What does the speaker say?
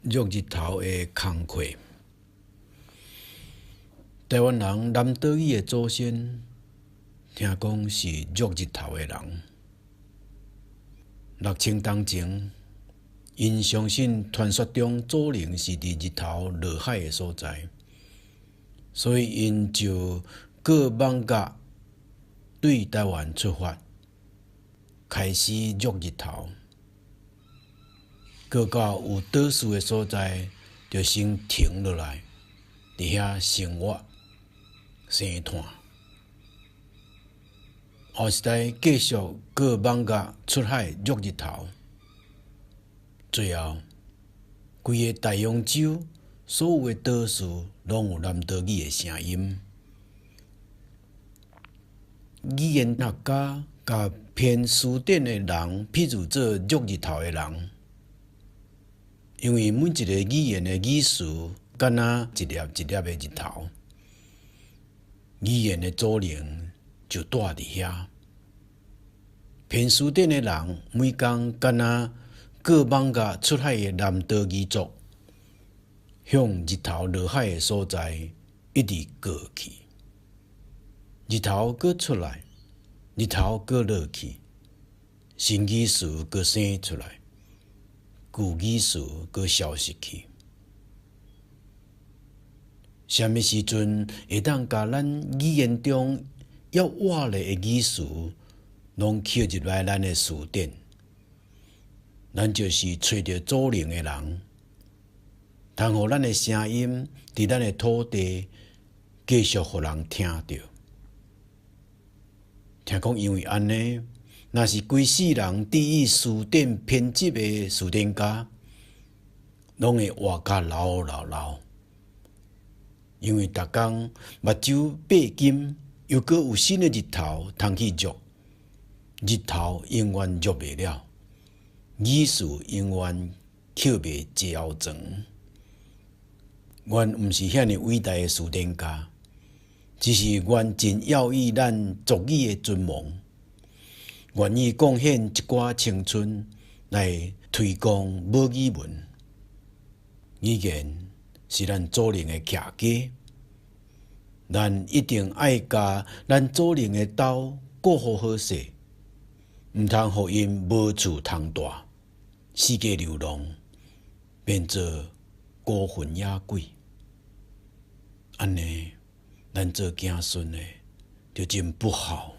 落日頭的工課。台灣人南島語的祖先，聽講是落日頭的人。6000冬前，𪜶相信傳說中祖靈是佇日頭落海的所在，所以𪜶就過艋舺對台灣出發，開始落日頭。過到有島嶼的所在，就先停落來，佇遐生活生炭。後時代繼續過艋舺出海落日頭，最後規个大洋洲所有的島嶼攏有南島語的聲音。語言學家共編辭典的人，譬喻做落日頭的人。因為每一个語言的語詞，敢若一粒一粒的日頭，語言的祖靈就蹛佇遐。編辭典的人，每工敢若過艋舺出海的南島語族，向日頭落海的所在一直過去，日頭閣出來，日頭閣落去，新語詞閣生出來。舊語詞閣消失去。啥物時陣會當共咱語言中猶活咧的語詞，攏刻入來咱的辭典？咱就是揣著祖靈的人，通予咱的聲音佇咱的土地繼續予人聽著。聽講因為按呢，若是規世人注意辭典編輯的辭典家，攏會活較老老老。因為逐工目睭閉金，猶閣有新的日頭通去落，日頭永遠落袂了，語詞永遠刻袂焦轉。阮毋是遐爾偉大的辭典家，只是阮真要意咱族語的存亡，願意貢獻一寡青春來推廣母語文。語言是咱祖靈的徛家，咱一定愛共咱祖靈的兜顧好好勢，毋通予𪜶無厝通蹛，四界流浪，變做孤魂野鬼。按呢，咱做子孫的就真不孝。